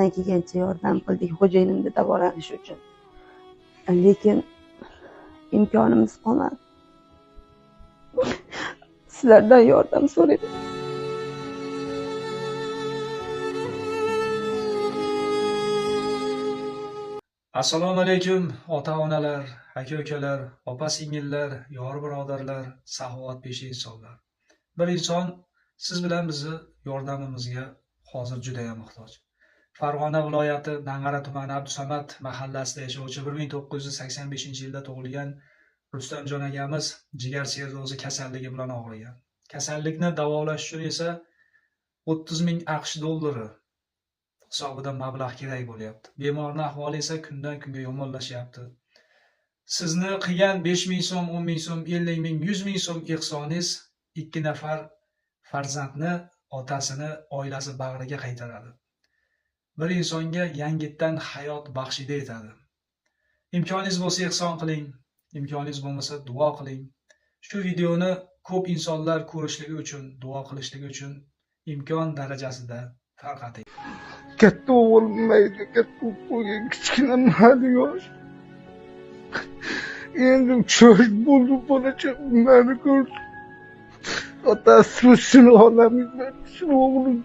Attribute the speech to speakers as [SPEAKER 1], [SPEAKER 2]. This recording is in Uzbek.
[SPEAKER 1] Qo'limizdan kelgancha yordam qildik xo'jayinimni davolanishi uchun. Lekin imkonimiz qolmadi. Sizlardan yordam so'rayman.
[SPEAKER 2] Assalomu alaykum ota-onalar, aka-ukalar, opa-singillar, yor birodarlar, saxovatpesha insonlar. Bir inson siz bilan bizni yordamimizga hozir juda ham muhtoj. Farg'ona viloyati Dang'ara tumani Abdusamad mahallasida yashovchi 1985-yilda tug'ilgan Rustamjon akamiz jigar sirrozi kasalligi bilan og'rigan. Kasallikni davolash uchun esa 30 ming AQSh dollari hisobida mablag' kerak bo'lyapti. Bemorning ahvoli esa kundan kunga yomonlashyapti. Sizni qilgan 5 ming so'm, 10 ming so'm, 50 ming, 100 ming so'm ehsoningiz 2 nafar farzandni otasini oilasi bag'riga qaytaradi. Bir insonga yangitdan hayot baxshida etadi. Imkoningiz bo'lsa ehson qiling, imkoningiz bo'lmasa duo qiling. Shu videoni ko'p insonlar ko'rishligi uchun, duo qilishligi uchun imkon darajasida tarqating.
[SPEAKER 3] Katta o'g'lim mayda, katta qo'ygan kichkina hali yosh. Endi 3 yosh bo'ldi bolacha, meni ko'rdi. Otasi shuni ololmayman, shuni o'g'lim.